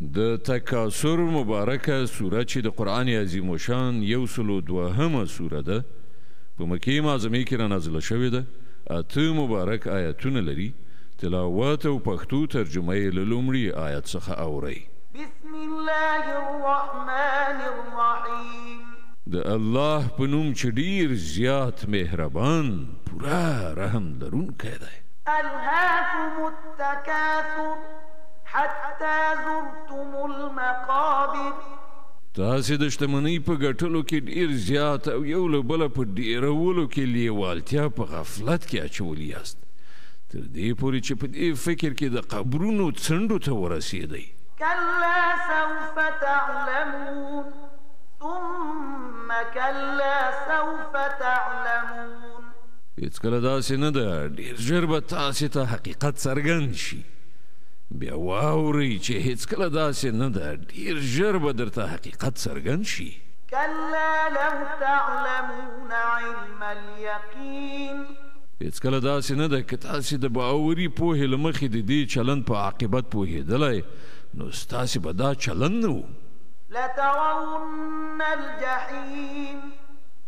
د تکاثر مبارکه سوره چې د قرآن عظیم الشان یو سلو دوهمه سوره ده، په مکې معظمې کې را نازله شوې ده، اته مبارک آیتونه لري. تلاوت او پښتو ترجمه یې له لومړي آیت څخه اورئ. بسم الله الرحمن الرحیم. د الله په نوم چې ډیر زیات مهربان، پوره رحم لرونکی دی. ألهاكم التكاثر حتى زرتم المقابر. تاسې د شتمنۍ په ګټلو کې ډیر زیات او یو له بله په ډیرولو کې لیوالتیا په غفلت کې اچولي یاست، تر دې پورې چې په دې فکر کې د قبرونو څنډو ته ورسېدئ. كلا سوف تعلمون ثم كلا سوف تعلمون. هیڅکله داسې نه ده، ډیر ژر به تاسې ته حقیقت څرګند شي. بیا واورئ چې هیڅکله داسې نه ده، ډیر ژر به درته حقیقت څرګند شي. كلا لو تعلمون علم اليقين. هیڅکله داسې نه ده، که تاسې د باوري پوهې له مخې د دې چلند په عاقبت پوهېدلی نو ستاسې به دا چلند نه و. لترون الجحيم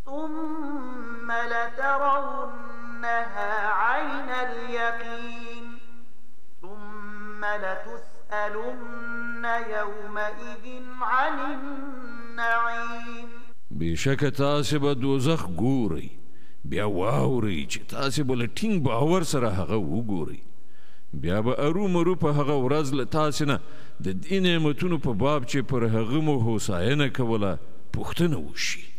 ثم لترونها عين اليقين ثم لتسألن يومئذ عن النعيم. بېشکه تاسې به دوزخ ګورئ، بیا واورئ چې تاسې به له ټینګ باور سره هغه وګورئ. بیا به ارومرو په هغه ورځ له تاسې نه د دې نعمتونو په باب چې پر هغه مو هوساینه کوله پوښتنه وشي.